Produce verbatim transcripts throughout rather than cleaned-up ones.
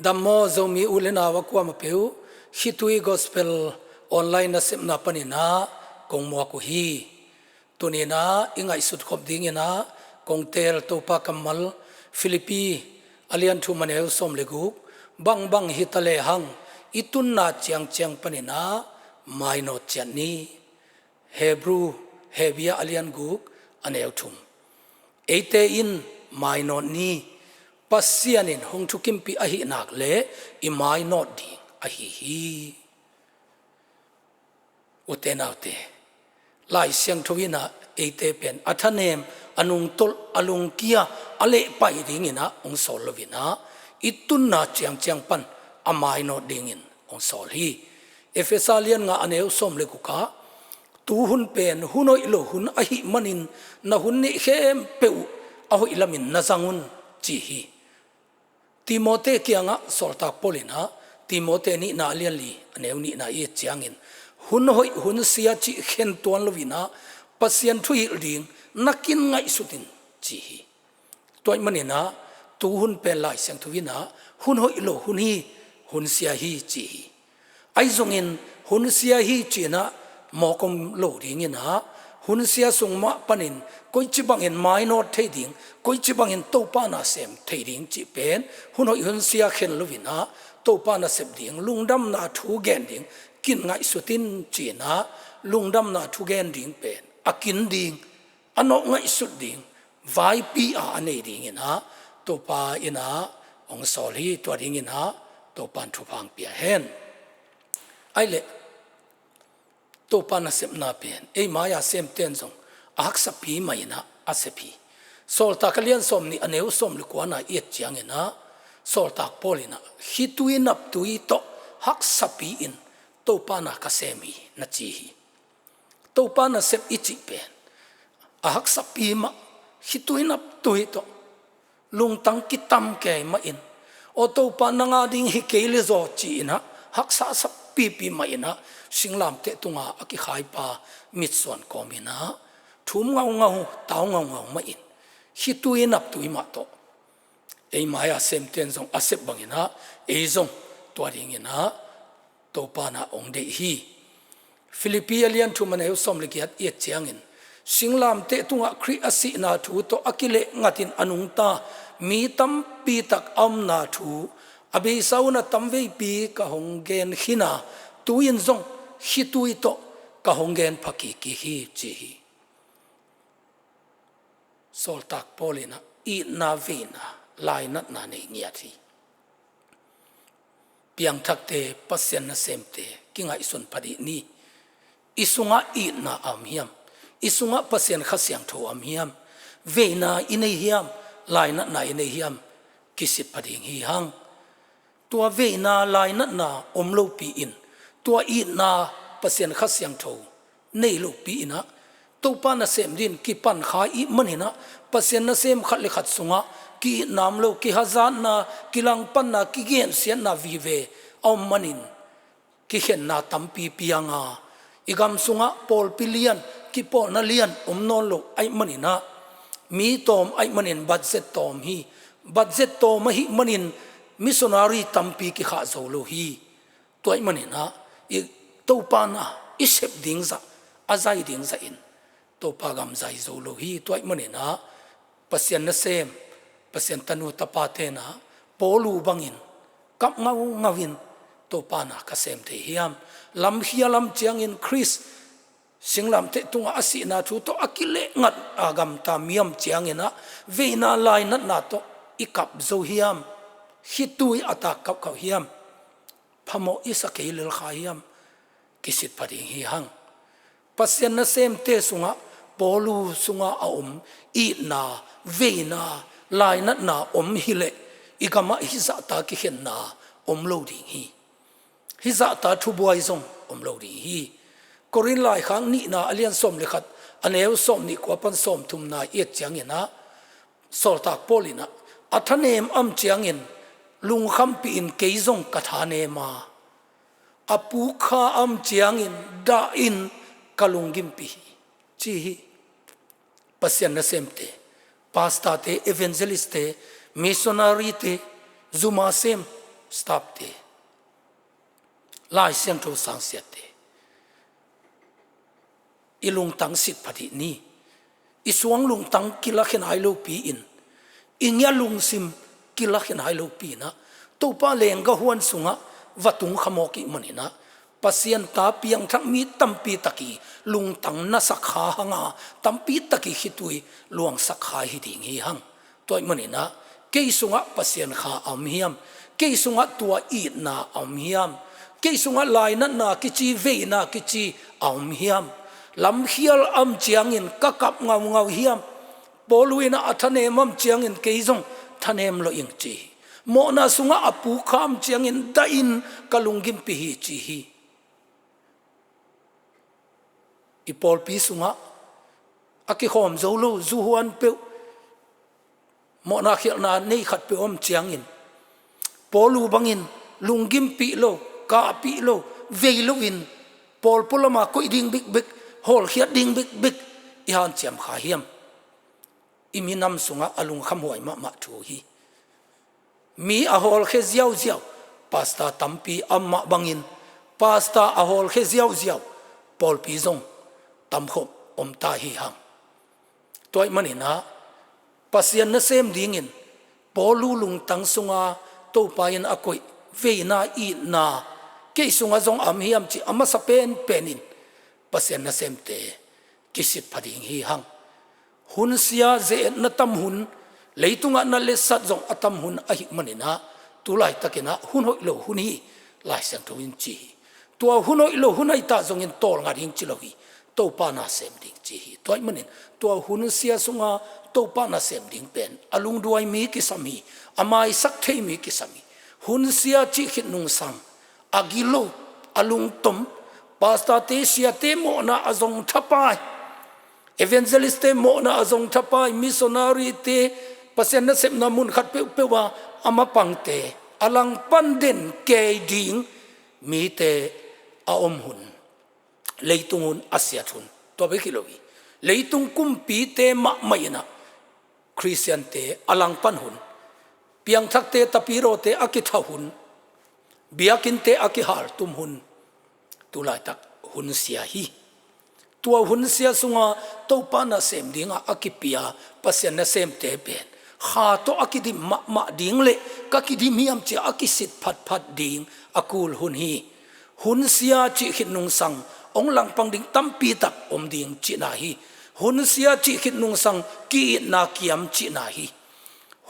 Dam maw Zomi u le nau a kuamah peuh, Khitui Gospel online nasepna panin ah kong muak uh hi. Tuni-in ah i ngaihsut khop dingin ah kong teel Topa kammal, Philippi a lian thum a neu sawm le guk, bangbang hi ta lehang i tunna ciangciang panin ah mainawt ciat ni. Hebru, Hebia a lian guk a neu thum. Eite in mainawt ni, Pasian in hong thukimpih ahih nak leh i mainawt ding ahi hi. Ute naute, Lai Siangtho in ah eite pen a thanem, a nungtolh, a lungkia, a lehpai dingin ah hong sawl lo-in ah i tunna ciangciang pan a mainawt dingin hong sawl hi. Efesa lian nga a neu sawm le guk ah, tu hun pen hun hoih lo hun ahih manin na hun neih khempeuh uh a hoih lamin na zang un, ci hi. Timote kiangah sawltak Paul in ah, Timote nihna a lian li a neu nihna i et ciangin, hun hoih hun sia cih khen tuan lo-in ah Pasian thuhilh ding na kin ngaihsut in, ci hi. Tua ahih manin ah tu hun pen Lai Siangtho in ah hun hoih lo hun hi, hun sia hi, ci hi. Ahi zongin hun sia hi ci-in ah mawk om lo dingin ah, hun sia sung mah panin koici bangin mainawt thei ding, koici bangin Topa na sem thei ding cih pen hun hoih hun sia khen lo-in ah Topa nasep ding, lungdamna thu gen ding kin ngaihsut in, ci-in ah lungdamna thu gen ding pen a kin ding, a nawh ngaihsut ding, vaipi a a nei dingin ah Topa in ah hong sawl hi. Tua dingin ah Topa in thupha hong pia hen. Ahih leh Topa nasepna pen ei mai-a semte in zong a haksapi mah in ah a sep hi. Sawltak a lian sawm nih a neu sawm le kua-na i et ciangin ah, sawltak Paul in ah, khitui naptui tawh haksapi-in Topa na ka sem hi, na ci hi. Topa nasep i cih pen a haksapi mah, khitui naptui tawh, lungtang kitam kei mah in, aw Topa, nang a ding hi kei le zaw, ci-in ah haksa a sap pipi mah in ah singlamteh tungah a kikhaipa mitsuan kawmin ah thum ngaungau, tau ngaungau mah in, khitui naptui mah tawh ei mai-a semte in zong a sep bangin ah ei zong tua dingin ah Topa na hong deih hi. Philippi a lian thum a neu sawm le giat i et ciangin, singlamteh tungah Khrih a sihna thu tawh a kileh ngatin a nungta mi tampi tak a omna thu a beisa hun a tamveipi ka hong gen khin a, tu-in zong khitui tawh ka hong gen pha kik hi, ci hi. Sawltak Paul in ah itna, veina, lainatna nei ngiat hi. Piangthakte, Pasian nasemte, kingaihsun pha dih ni. I sungah itna a om hiam? I sungah Pasian Kha Siangtho a om hiam? Veina i nei hiam? Lainatna i nei hiam? Kisit pha ding hi hang. Tua veina, lainatna om lopi-in, tua itna, Pasian Kha Siangtho nei lopi-in ah Topa nasem dingin kipan kha i hih manin ah, Pasian nasem khat le khat sungah ki-itna om lo, kihazatna, kilangpanna, kigensiatna vive a om manin, kikhenna tampi piang a, i gam sungah pawlpi lian, kipawlna lian om nawn lo ahih manin ah, mi tawm ahih manin budget tawm hi. Budget tawm ahih manin missionary tampi kikhah zo lo hi. Tua ahih manin ah i Topa na i sep ding zah, a zai ding zahin Topa gam zai zo lo hi. Tua ahih manin ah Pasian nasem, Pasian tanu tapate na Paulu bangin kap ngaungau in, Topa na ka sem thei hiam? Lamkhia lam ciangin Khrist singlamteh tungah a sihna thu tawh a kileh ngat a gamta mi a om ciangin ah veina, lainatna tawh i kap zo hiam? Khitui a tak kauhkauh hiam? Phamawh i sa kei lel kha hiam? Kisit pha ding hi hang. Pasian nasemte sungah, Paulu sungah a om itna, veina, lainatna om hileh i gamah hih zahta kikhenna om lo ding hi. Hih zahta thubuai zong om lo ding hi. Korin laikhak nihna a lian sawm le khat, a neu sawm nih kua pan sawm thumna i et ciangin ah, sawltak Paul in ah, a thanem a om ciangin lungkhampihin kei zong ka thanem a, a puk kha a om ciangin dahin ka lungkimpih hi, ci hi. Pasian nasemte, pastorte, evangelistte, missionaryte, zuma sem, Staff te, Lai Siangtho sangsiate, i lungtang sit pha dih ni. I suang lungtang kilakkhia nai lopi-in, i ngia lungsim kilakkhia nai lopi-in ah, Topa leenggah huan sungah va tung kha mawk ih manin ah, Pasian ta piangthak mi tampi tak i lungtang nasak kha hang a, tampi tak i khitui luangsak kha hi ding hi hang. Tua ih manin ah, kei sungah Pasian kha a om hiam? Kei sungah tua itna a om hiam? Kei sungah lainatna kici, veina kici a om hiam? Lamkhial a om ciangin ka kap ngaungau hiam? Paul in ah a thanem a om ciangin kei zong thanem lo ing ci hi. Mawhna sungah a puk kha a om ciangin dah in ka lunggimpih hi ci hi. I pawlpi sungah a kikhawm zo lo, zuhuan peuh, mawhna khialhna nei khat peuh a om ciangin, Paul uh bangin lunggimpih lo, kahpih lo, vei loin, pawl pualama koih ding bikbik, hawlkhiat ding bikbik i hanciam kha hiam? I minam sungah a lungkhamhuai mahmah thu hi. Mi a hawlkhia ziauziau, pastor tampi a om mah bangin, pastor a hawlkhia ziauziau, pawlpi zong tamkhop om ta hi hang. Tua ih manin ah, Pasian nasem dingin Paul uh lungtang sunga Topa in a koih veina, itna kei sungah zong a om hiam cih a masa penpen in Pasian nasemte kisit pha ding hi hang. Hunsia ze-etna tam hun, leitungah na letsat zong a tam hun ahih manin ah, tu laitakin ah hun hoih lo hun hi, Lai Siangtho in ci hi. Tua hun hoih lo hun ahih tak zongin tawlnga ding ci lo hi, Topa nasem ding ci hi. Tua ih manin tua hunsia sunga Topa nasem ding pen a lungduai mi kisam hi, a maisak thei mi kisam hi. Hunsia cih khit nungsang a gilo, a lungtom, pastor-te, siate mawhna a zong thapai, evangelist-te mawhna a zong thapai, missionary-te, Pasian nasepna mun khat peuhpeuh a a mapangte, a langpan den kei ding mite a om hun, leitung hun, a siat hun, tua bek hi lo hi. Leitung kumpite mahmah in ah Khristiante a langpan hun, piangthakte, tapirawte a kitha hun, biakinnte a kihaltum hun, tu laitak hunsia hi. Tua hunsia sunga Topa nasem dingah a kipia Pasian nasemte pen kha tawh a kidim mahmah ding le ka kidim hiam ci-a a kisit phatphat ding a kul hun hi. Hunsia cih khit nungsang hong langpang ding tampi tak om ding cihna hi. Hunsia cih khit nungsang ki-itna kiam cihna hi.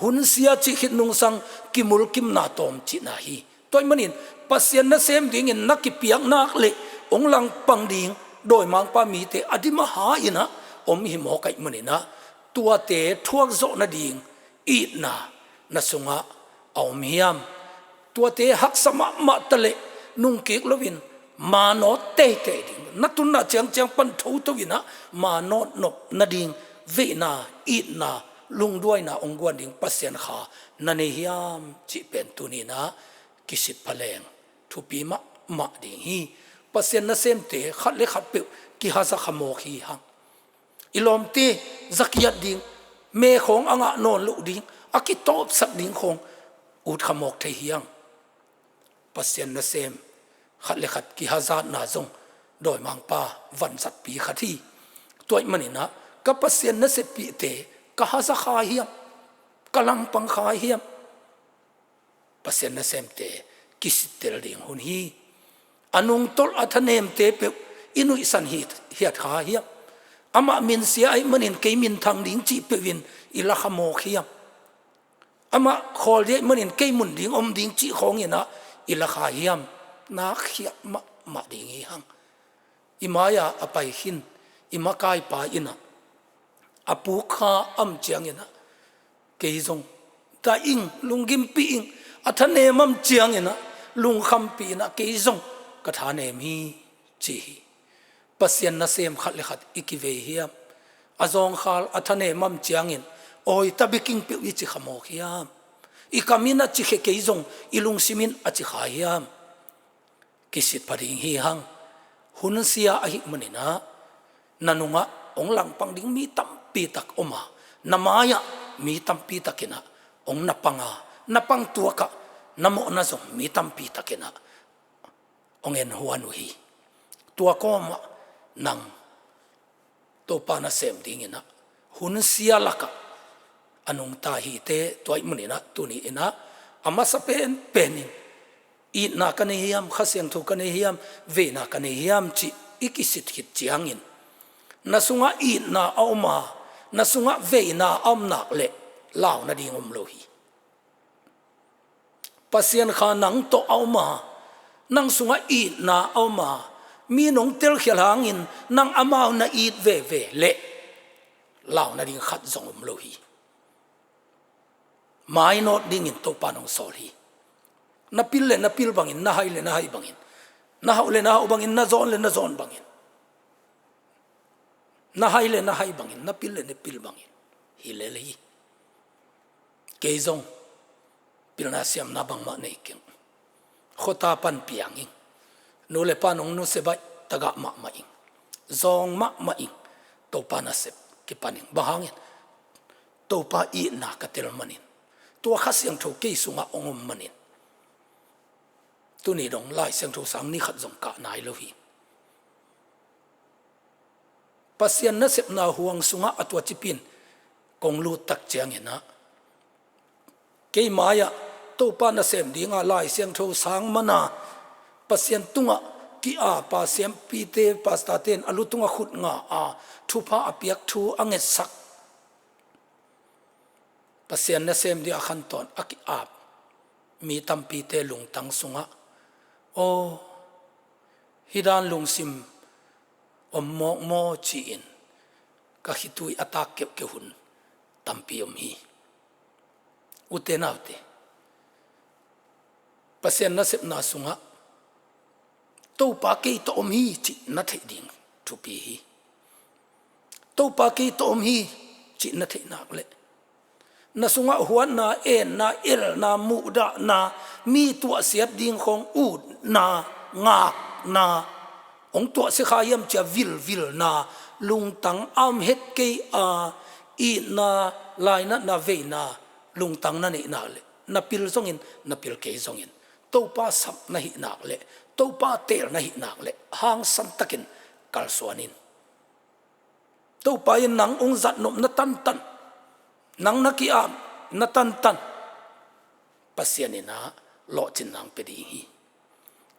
Hunsia cih khit nungsang kimulkimna tawm cihna hi. Tua ih manin Pasian nasem dingin na kipiak nak le hong langpang ding dawimangpa mite a dim a ha in ah om hi mawk ahih manin ah, tuate thuak zawh nading itna na sungah a om hiam? Tuate haksa mahmah ta le nungkik loin manawt teitei ding, na tunna ciangciang pan thotho in ah manawt nop nading veina, itna, lungduaina hong guan ding Pasian kha na nei hiam cih pen tuni-in ah kisit pha leng thupi mahmah ding hi. Pasian nasemte khat le khat peuh kihaza kha mawk hi hang. I lawmte zakiat ding, me khawng a ngah nawn loh ding, a kitawpsak ding khawng ut kha mawk thei hi hang. Pasian nasem khat le khat kihazatna zong dawimangpa vanzatpi khat hi. Tua ih manin ah ka Pasian naseppihte ka haza kha hiam? Ka langpang kha hiam? Pasian nasemte kisittel ding hun hi. A nungtolh a thanemte peuh i nuihsan hi, hiat kha hiam? Amah minsia ahih manin kei minthang ding cih peuhin i la kha mawk hiam? Amah khawl ding ahih manin kei mun ding om ding cih khawngin ah i la kha hiam? Nak khiat mahmah ding hi hang. I mai-ah a pai khin i makaipa in ah a puk kha a om ciangin ah, kei zong dah ing, lunggimpih ing, a thanem a om ciangin ah lungkhampih in ah, kei zong ka thanem hi, ci hi. Pasian nasem khat le khat i kivei hiam? A zawngkhal a thanem a om ciangin awi ta biking peuh i ci kha mawk hiam? I kam in a ci khe, kei zong i lungsim in a ci kha hiam? Kisit pha ding hi hang. Hunsia ahih manin ah na nungah hong langpang ding mi tampi tak om a, na mai-ah mi tampi tak in ah hong na pang a, na pang tuak ah na mawhna zong mi tampi takin ah hong en huan uh hi. Tua kawmah nang Topa nasem dingin ah hun sia lakah a nungta hi teh, tua ahih manin ah tuni-in ah a masa penpen in, itna ka nei hiam, Kha Siangtho ka nei hiam, veina ka nei hiam cih i kisit khit ciangin, na sungah itna a om a, na sungah veina a om nak leh lau nading om lo hi. Pasian kha nang tawh a om a, nang sungah itna a om a, mi nong telkhial hangin nang amau na it veve leh lau nading khat zong om lo hi. Mainawt dingin Topa nong sawl hi. Na pil le na pil bangin, na hai le na hai bangin, na hauh le na hauh bangin, na zawn le na zawn bangin, na hai le na hai bangin, na pil le na pil bangin hi lel hi. Kei zong pilna siamna bangmah nei keng. Khuata pan piang ing. Nu le pa nong nusia baih tagah mahmah ing. Zawng mahmah ing. Topa nasep kipan ing. Bang hangin? Topa itna ka tel manin. Tua Kha Siangtho kei sungah hong om manin. Tuni dong Lai Siangtho sang ni khat zong kah nai lo hi. Pasian nasepna huang sungah a tua cipin kong lut tak ciangin ah, kei mai-ah Topa nasem dinga Lai Siangtho sang mana Pasian tungah ki-apa siampite, pastorte in a lu tungah khut nga a, thupha a piak, thu a ngetsak, Pasian nasem dia khantawn a ki-ap mi tampite lungtang sungah, aw, hih dan lungsim om mawk maw ci-in ka khitui a tak keuhkeuh hun tampi om hi. Ute naute, Pasian nasepna sungah Topa kei tawh om hi cih na theih ding thupi hi. Topa kei tawh om hi cih na theih nak leh, na sungah huatna, enna, elna, muhdahna, mi tuahsiat ding khawng utna, ngakna, hong tuahsia kha hiam cia vilvilna lungtang a om het kei a, itna, lainatna, veina lungtang na neih nak leh, na pil zongin, na pil kei zongin, Topa sap na hih nak leh, Topa teel na hih nak leh, hangsan takin kalsuan in. Topa in nang hong zatnop na tantan, nang na ki-ap na tantan, Pasian in ah lawhcinna hong pia ding hi.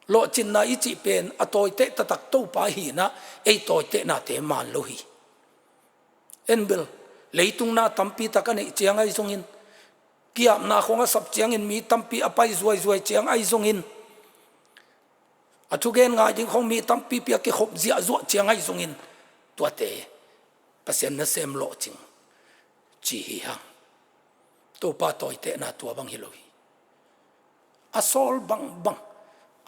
Lawhcinna i cih pen a tawiteh taktak Topa hi-in ah ei tawitehnate man lo hi. En bel, leitung na tampi tak a neih ciang ahi zongin, ki-apna khawng a sap ciangin mi tampi a pai zuaizuai ciang ahi zongin, a thugen ngai ding khawng mi tampipi a kikhop ziahzuah ciang ahi zongin, tuate Pasian nasem lawhcing ci hi hang. Topa tawitehna tua bang hi lo hi. A sawl bangbang,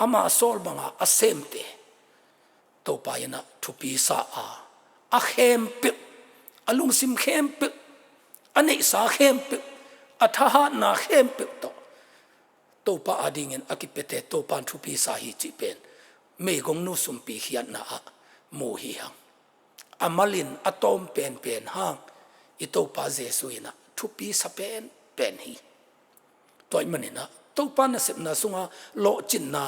ama sawl banga a semte Topa in ah thupi sa a, a khempeuh, a lungsim khempeuh, a neihsa khempeuh, a thahatna khempeuh tawh Topa adingin a kipiate Topa in thupi sa hi cih pen meigongnu sumpi khiatna ah mu hi hang. A malin a tawm penpen hang i Topa Jesu in ah thupi sa penpen hi. Tua ahih manin ah Topa nasepna sunga lawhcinna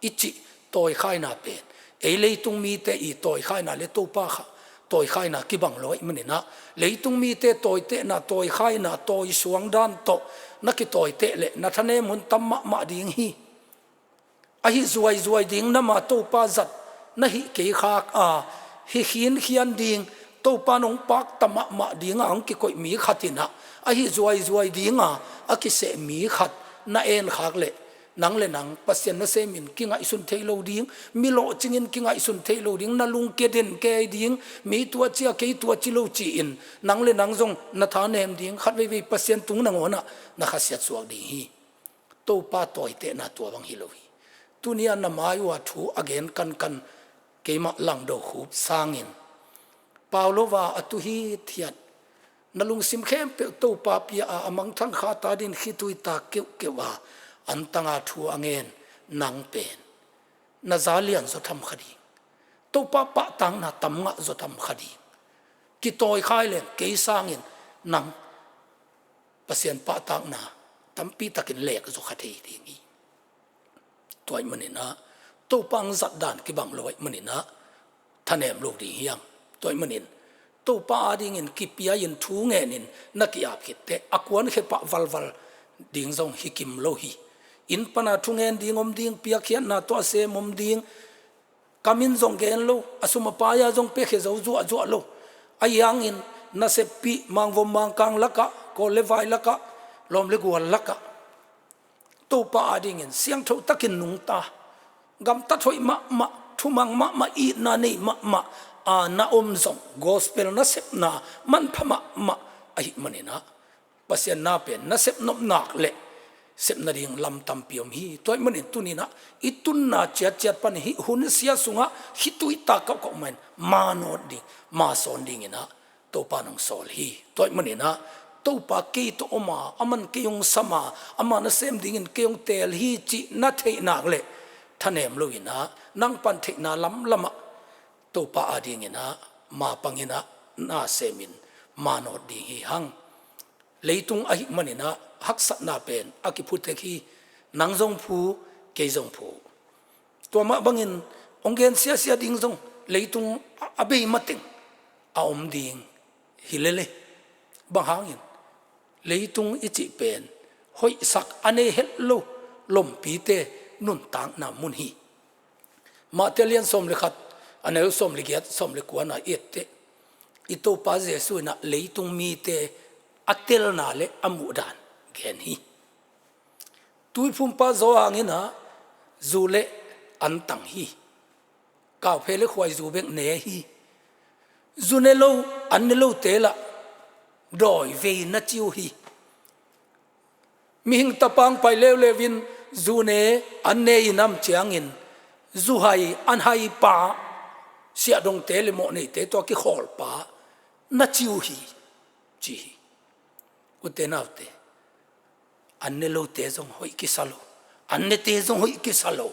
i cih tawikhaina pen ei leitung mite i tawikhaina le Topa kha tawikhaina kibang lo ahih manin ah, leitung mite tawitehna, tawikhaina, tawisuang dan tawh na kitawiteh leh na thanem hun tam mahmah ding hi. Ahi zuaizuai ding nama Topa zat na hih kei khak a, hih khinkhian ding, Topa in hong pakta mahmah dinga hong kikoih mi khat in ah, ahi zuaizuai dinga a kiseh mi khat na en khak leh, nang le nang Pasian nasemin kingaihsun thei lo ding, mi lawhcingin kingaihsun thei lo ding, na lungkia den kei ding, mi tua ci a kei tua ci lo ci-in nang le nang zong na thanem ding, khatveivei Pasian tung nangawnah na khasiat suak ding hi. Topa tawitehna tua bang hi lo hi. Tuni-a na mai uh a thu a gen kankan keimah Langdo Khup sangin, pau lo a a tu hithiat, na lungsim khempeuh Topa pia a, a mangthang kha ta dingin khitui tak keuhkeuh a, antanga thu a ngen nang pen na za lian zaw tham kha ding, Topa pahtakna tam ngah zaw tham kha ding, kitawikhai leng kei sangin nang Pasian pahtakna tampi takin lek zaw kha thei ding hi. Tua ahih maninah Topa hong zat dan kibang lo ahih maninah thanem lo ding hi hang. Tua ahih manin Topa adingin kipia-in thu ngenin na ki-ap khitteh a kuankhia pah valval ding zong hi kim lo hi. Inn pana thungen ding om ding, piakkhiatna tawh a sem om ding, kam in zong gen lo, a sum a paai-a zong piakhia zo zuahzuah lo. Ahi hangin naseppih, mangvom mangkang lakah, kawl le vai lakah, lawm le gual lakah Topa adingin siangtho takin nungta, gamtat hoih mahmah, thumang mahmah, itna nei mahmah a na om zong gospel nasepna manpha mahmah ahih maninah Pasian na pen nasep nopnak le sep nading lam tampi om hi. Tua ahih manin tuninah i tunna ciatciat pan hih hun sia sungah khitui tak kauhkauh mahin manawt ding, masawn dinginah Topa nong sawl hi. Tua ahih maninah Topa kei tawh om a, aman kei hong sam a, ama nasem dingin kei hong teel hi cih na theihnak le thanem loinah nang pan theihna lamlamah Topa adinginah mapanginah na semin manawt ding hi hang. Leitung ahih maninah haksatna pen a kiphutek hi. Nang zong phu, kei zong phu. Tua mah bangin hong gen siasia ding zong leitung a, a bei mateng a om ding hi lele. Bang hangin leitung i cih pen hoihsak a nei het lo lompite nuntakna mun hi. Matthai a lian sawm le khat, a neu sawm le giat, sawm le kuana i etteh i Topa Jesu inah leitung mite a telna le a muhdan gen hi. Tuiphumpa zaw hanginah zu le an tang hi. Kauphe le khuaizu bek ne hi. Zu ne lo, an ne lote lah dawi vei na ci uh hi. Mihing tapa hong pai leuleu in zu ne, an ne i nam ciangin zu hai, an hai pa, siahdongte le mawhneite tawh a kikhawl pa na ci uh hi, ci hi. Ute naute, an ne lote zong hoih kisa lo, an nete zong hoih kisa lo,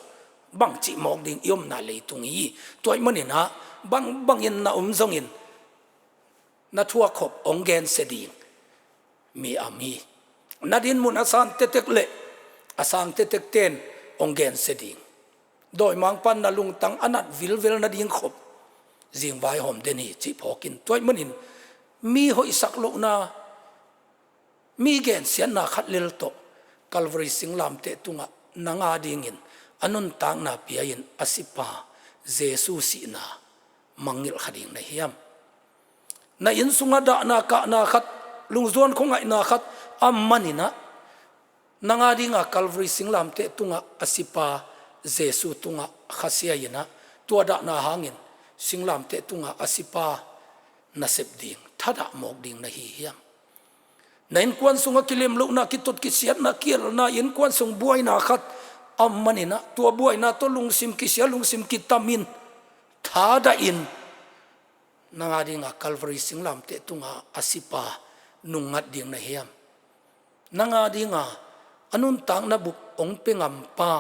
bangci mawk ding i omna leitung hi. Tua ahih maninah bangbangin na om zongin na thuakkhop hong gensia ding mi a om hi. Na dinmun a san tektek le a sang tektek ten hong gensia ding. Dawimangpa'n na lungtang a nat vilvel nading khop zingvai hawm den hi cih phawkin, tua ahih manin mi hoihsak lohna, mi gensiatna khat lel tawh Calvary singlamteh tungah nang adingin a nuntakna pia-in a sipa Jesu sihna mangngilh kha ding na hiam? Na inn sungah dahna kahna khat, lungzuan khuangaihna khat a om maninah nang adinga Calvary singlamteh tungah a sipa Jesu tungah khasia inah tua dahna hangin singlamteh tungah a sipa nasep ding, thadah mawk ding na hi hiam? Na innkuan sungah kilem lohna, kitot kisiatna, kielna, innkuan sung buaina khat a om maninah tua buaina tawh lungsim kisia, lungsim kitamin, thadahin nang adinga Calvary singlamteh tunga a sipa nungngat ding na hiam? Nang adinga a nuntakna bup hong pia ngampa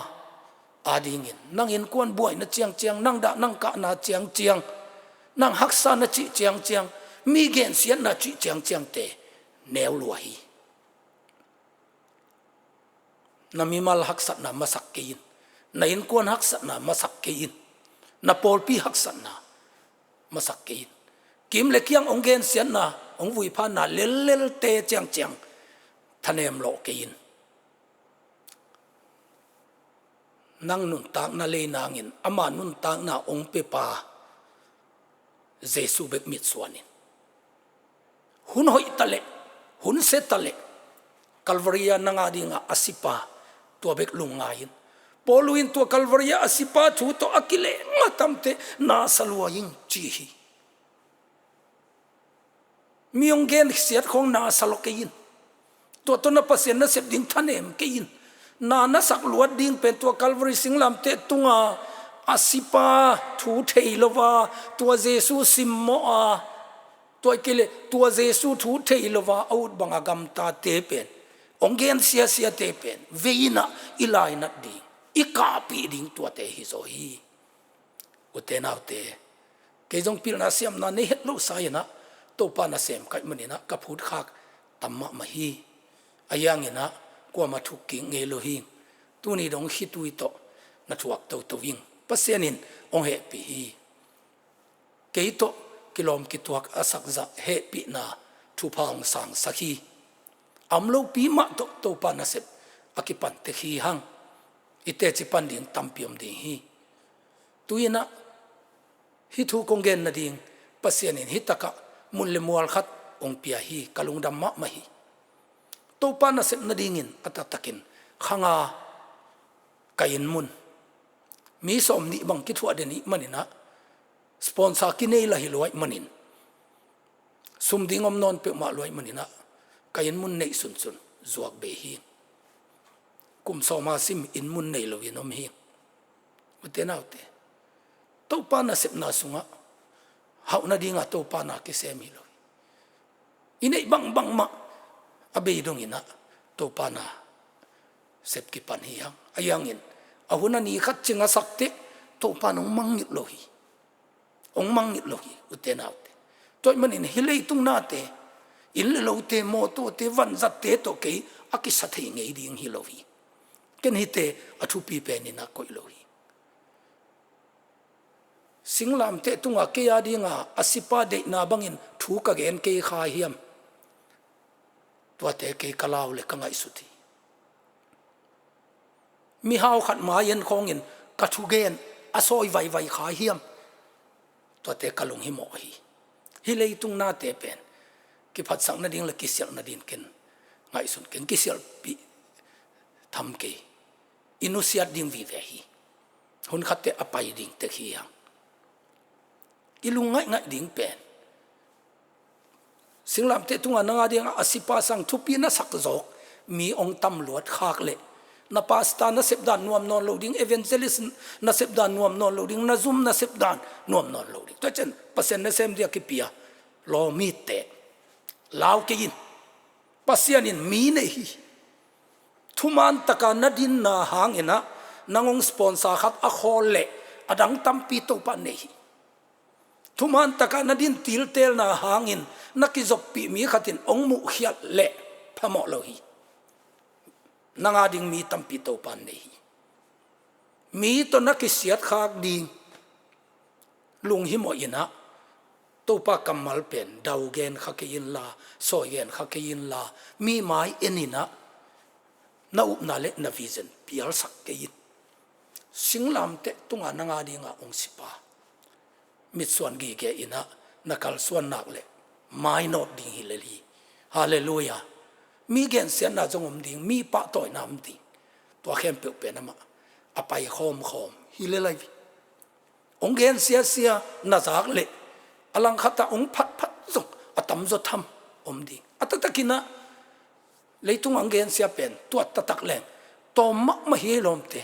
adingin nang innkuan buaina ciangciang, nang dah nang kahna ciangciang, nang haksa na cih ciangciang, mi gensiatna cih ciangciangte neu lua hi. Na mimal haksatna masak kei in. Na innkuan haksatna masak kei in. Na pawlpi haksatna masak kei in. Kim le kiang hong gensiatna, hong vuiphanna lellelte ciangciang thanem lawh kei in. Nang nuntakna lei nangin ama nuntakna hong piapa Jesu bek mitsuan in. Hun hoih taleh, hun sia taleh, Calvary-a nang adinga a sipa tua bek lungngai in. Paulu in tua Calvary-a a sipa thu tawh a kileng a tamte na sa lua ing ci hi. Mi hong gensiat khawng na sa lua kei in. Tua tawh na Pasian nasep ding thanem kei in. Na na sak luat ding pen tua Calvary singlamteh tunga a sipa thu thei lo a, tua Jesu simmawh a, tua kei leh tua Jesu thu thei lo a, a ut banga gamtate pen, hong gen siasiate pen vei inah i lainat ding, i kahpih ding tuate hi zaw hi. Ute naute, kei zong pilna siamna nei het loh sa inah Topa nasem ka hih maninah ka phutkhak tam mahmah hi. Ahi hanginah kuamah thuk kik ngei lo hi. Tuni dong khitui tawh na thuak toto ing. Pasian in hong hehpih hi. Kei tawh kilawm kituak a sakzah hehpihna thupha hong sangsak hi. A om lopi mah tawh Topa nasep a kipan tek hi hang. I teci pan ding tampi om ding hi. Tu-in ah hih thu kong gen nading Pasian in hih takah mun le mual khat hong pia hi. Ka lungdam mahmah hi. Topa nasep nadingin a taktakin khanga ka inn mun mi sawmnih bang kithuah den ih manin ah, sponsor kinei lah hi luai manin, sum ding om nawn peuhmah luai manin ah, ka inn mun neih sunsun zuak bei hi. Kum sawma sim inn mun nei loin om hi. Ute naute, Topa nasepna sungah hauh nadinga Topa na kisem hi lo hi. I neih bangbang mah a bei dongin ah Topa nasep kipan hi hang. Ahi hangin a hun a ni khat cing a sak teh Topa in hong mangngilh lo hi. Hong mangngilh lo hi, ute naute. Tua ahih manin hih leitung nate, inn le lote, mawtawte, vanzatte tawh kei a kisa thei ngei ding hi lo hi. Ken hihte a thupi penin ah koih lo hi. Singlamteh tunga kei a dinga a sipa deihna bangin thu ka gen kei kha hiam? Tuate kei ka lau le ka ngaihsut hi. Mihau khat mai en khawngin ka thugen a sawi vaivai kha hiam? Tuate ka lunghimawh hi. Hih leitung nate pen kiphatsak nading le kisialh nading ken ngaihsun keng, kisialhpih tham kei. I nusiat ding vive hi. Hun khatte a pai ding tek hi hang. I lung ngaihngaih ding pen, singlamteh tunga nang a dinga a sipa sang thupi na sak zawk mi hong tam luat khak leh, na pastor nasep dan nuam nawn lo ding, evangelist nasep dan nuam nawn lo ding, na zum nasep dan nuam nawn lo ding. Tua ciang Pasian nasem dia kipia lawmite lau kei in. Pasian in mi nei hi. Thuman taka na dinna hangin ah nang hong sponsor khat a khawl leh a dang tampi Topa nei hi. Thuman taka na din tiltelna hangin na kizoppih mi khatin hong muhkhialh leh phamawh lo hi. Nang a ding mi tampi Topa nei hi. Mi tawh na kisiatkhak ding lunghimawh in ah, Topa kammal pen dau gen kha kei inla, sawi gen kha kei inla, mi mai en in ah, na upna le na vision pialsak kei in. Singlamteh tunga nang a dinga hong sipa mitsuan gige in ah na kalsuan nak leh mainawt ding hi lel hi. Halleluiah. Mi gensiatna zong om ding, mi pahtawina om ding. Tua khempeuh pen amah a pai khawmkhawm hi lel hi. Hong gensiasia na zak leh a langkhatah hong phatphat zong a tamzaw tham om ding. A taktakin ah leitung hong gensia pen tua taktak leng tawm mahmah hi ei lawmte.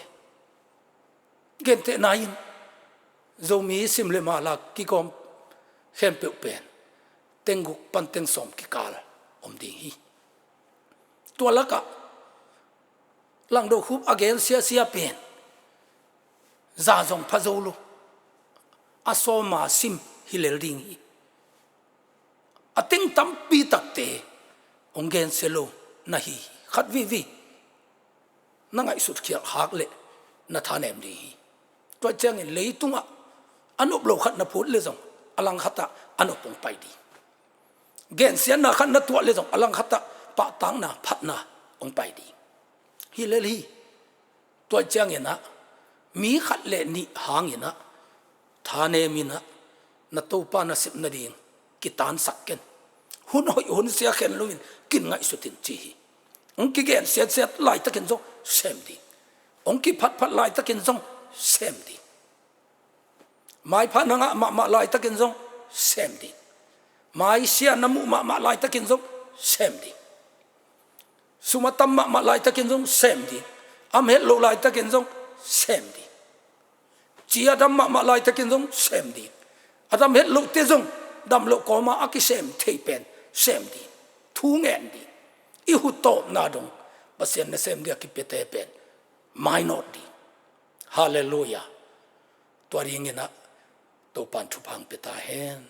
Gentehna in Zomi sim le mala kigawm khempeuh pen teng guk pan teng sawm kikal om ding hi. Tua lakah Langdo Khup a gensiasia pen za zong pha zo lo, a sawma sim hi lel ding hi. A teng tampi takte hong gensia lo na hi hi. Khat vivi na ngaihsut khialh khak leh na thanem ding hi. Tua ciangin leitungah a nop lo khat na phut leh zong a langkhatah a nop hong pai ding. Gensiatna khat na tuah leh zong a langkhatah pahtakna, phatna hong pai ding hi lel hi. Tua ciangin ah mi khat le nih hangin ah thanem in ah na Topa nasep nading kitansak ken. Hun hoih hun sia khen loin kin ngaihsut in ci hi. Hong kigen siatsiat laitakin zong sem ding. Hong kiphatphat laitakin zong sem ding. Maipha na ngah mahmah laitakin zong sem ding. Maisia na muh mahmah laitakin zong sem ding. Sum a tam mahmah laitakin zong sem ding. Am het loh laitakin zong sem ding. Ci a dam mahmah laitakin zong sem ding. A dam het lohte zong dam loh kawma a kisem thei pen sem ding. Thu ngen ding. I hutawpna dong Pasian nasem dia kipiate pen mainawt ding. Halleluiah. Tua dingin ah Topan thupha hong pia ta hen.